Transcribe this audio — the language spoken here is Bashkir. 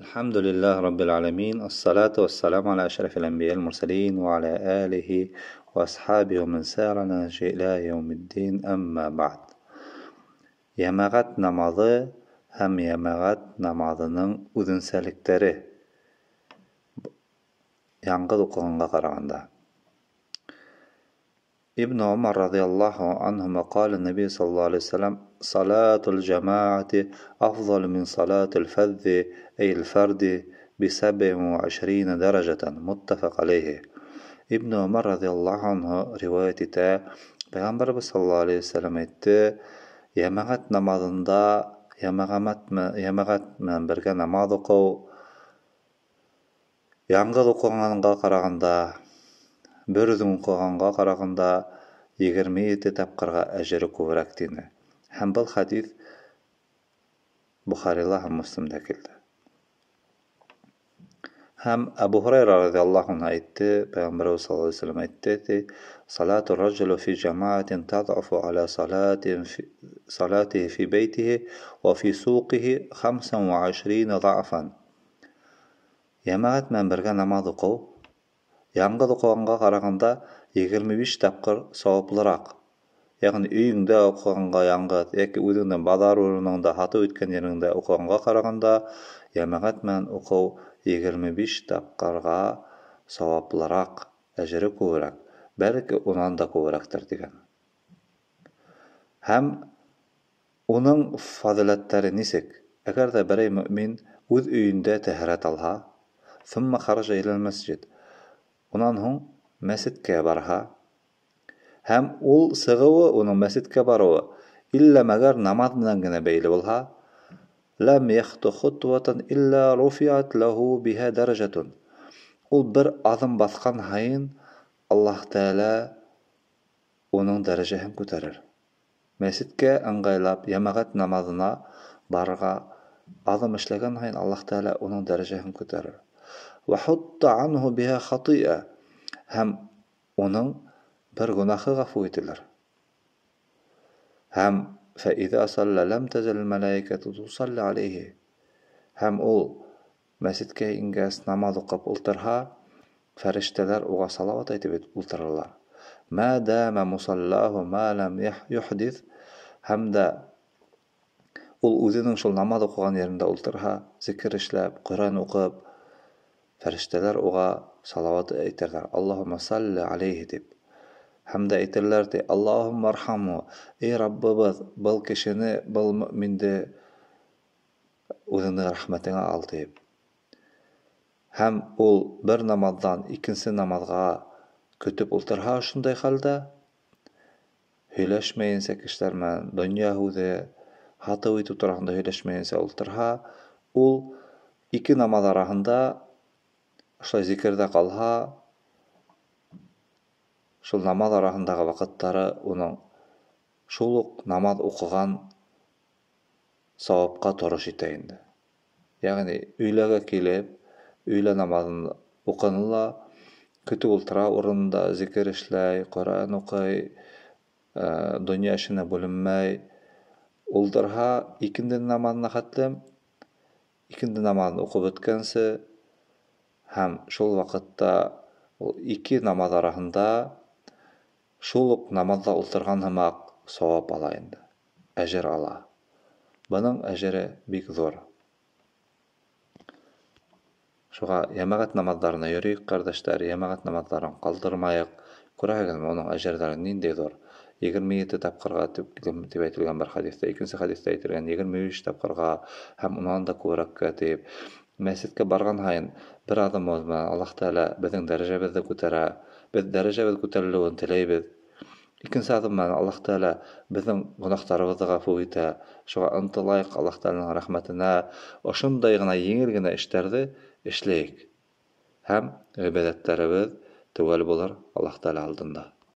الحمد لله رب العالمين، الصلاة والسلام على أشرف الأنبياء المرسلين وعلى آله وأصحابه ومن سار على نهجه إلى يوم الدين، أما بعد. Йәмәғәт намаҙы һәм йәмәғәт намаҙының үҙенсәлектәре яңғыҙ уҡығанға ҡарағанда. Ибн Умар радиаллаху анһума ҡала Нәби саллаллаху алейхи вассалам: "Салатул джамаати афзалу мин салатил фәҙҙи, әй фәрди, 27 даражатан", муттафаҡ алейхи. Ибн Умар радиаллаху анһу риүәйәт итә, Пәйғәмбәребеҙ саллаллаху алейхи вассалам әйтте: йәмәғәт намаҙында йәмәғәт менән бергә намаҙ уҡыу яңғыҙ уҡығанға ҡарағанда, бер үҙең уҡығанға ҡарағанда 27 тапҡырға әжере күберәк, тине. Һәм был хәдиҫ Бухарила һәм Муслимда килде. Һәм Әбу Һурайра радиаллаху анһу әйтте, Пәйғәмбәребеҙ саллаллаху алейхи вассалам әйтте, ти: "Салату раджулу фи джамаатин тадъафу аля салатихи фи бейтихи ва фи суқихи 25 даъфан". Йәмәғәт менән бергә намаҙ уҡыу яңғыҙ уҡығанға ҡарағанда 25 тапҡыр сауаплыраҡ. Йәғни өйөңдә уҡығанға яңғыҙ йәки үҙеңдең баҙар урыныңда, һатыу иткән ереңдә уҡығанға ҡарағанда йәмәғәт менән уҡыу 25 тапҡырға сауаплыраҡ, әжере күберәк, бәлки унан да күберәктер, тигән. Һәм уның фазиләттәре нисек? Әгәр ҙә берәй мөмин үҙ өйөндә тәһәрәт алһа, ثم خرج إلى المسجد, унан һуң мәсеткә барһа, һәм ул сығыуы, уның мәсеткә барыуы иллә мәгәр намаҙ менән генә бәйле булһа, ләм яхту хутватан илля руфиат лаху биһа даражатун. Ул бер аҙым баҫҡан һайын Аллаһ Тәғәлә уның дәрәжәһен күтәрер. Мәсеткә ыңғайлап йәмәғәт намаҙына барырға аҙым эшләгән һайын Аллаһ Тәғәлә уның дәрәжәһен күтәрер. Ва хутта анһу биһа хатиа. Һәм уның бер гөнаһы ғәфү ителер. Һәм фәиҙә салла ләм тәзәл мәләикәту тусалли алейхи. Һәм ул мәсеткә ингәс намаҙ уҡып ултырһа, фәрештәләр уға салауат әйтеп ултыралар. Ма дама мусаллаху ма лам юхдиҫ. Һәм дә ул үҙенең шул намаҙ уҡыған ерендә ултырһа, зикер эшләп, Ҡөрьән уҡып, фәрештәләр уға салауат әйтерҙәр: "Аллаһумма салли алейхи", тип. Һәм дә әйтерҙәр, ти: "Аллаһумма архаму", эй Раббыбыҙ, был кешене, был мөминде үҙеңдең рәхмәтеңә ал, тип. Һәм ул бер намаҙҙан икенсе намаҙға көтөп ултырһа, ошондай хәлдә һөйләшмәйенсә кешеләр менән, донъя һүҙе, һатыу итеү тураһында һөйләшмәйенсә ултырһа, ул ике намаҙ араһында ошолай зикерҙә ҡалһа, шул намаҙ араһындағы ваҡыттары уның шул уҡ намаҙ уҡыған сауапҡа торош итә инде. Йәғни өйләгә килеп, өйлә намаҙын уҡыны ла, көтөп ултыра урынында, зикер эшләй, Ҡөрьән уҡый, донъя эшенә бүленмәй ултырһа, икенде намаҙына хәтлем, икенде намаҙын уҡып бөткәнсе, һәм шул ваҡытта ул ике намаҙ араһында шул уҡ намаҙҙа ултырған һымаҡ сауап ала инде, әжер ала. Бының әжере бик ҙур. Шуға йәмәғәт намаҙҙарына йөрөйөк, ҡәрҙәштәр, йәмәғәт намаҙҙарын ҡалдырмайыҡ. Күрәһегеҙме, уның әжерҙәре ниндәй ҙур? 27 тапҡырға тип әйтелгән бер хәдиҫтә, икенсе хәдиҫтә әйтелгән 25 тапҡырға һәм унан да күберәккә тип. Мәсеткә барған һайын бер аҙымыбыҙ менән Аллаһ Тәғәлә беҙҙең дәрәжәбеҙҙе күтәрә, беҙ дәрәжәбеҙ күтәрелеүен теләйбеҙ. Икенсе аҙым менән Аллаһ Тәғәлә беҙҙең гонаһтарыбыҙҙы ғәфү итә. Шуға ынтылайыҡ Аллаһ Тәғәләнең рәхмәтенә. Ошондай ғына еңел генә эштәрҙе эшләйек. Һәм ғибәҙәттәребеҙ теүәл булыр Аллаһ Тәғәлә алдында.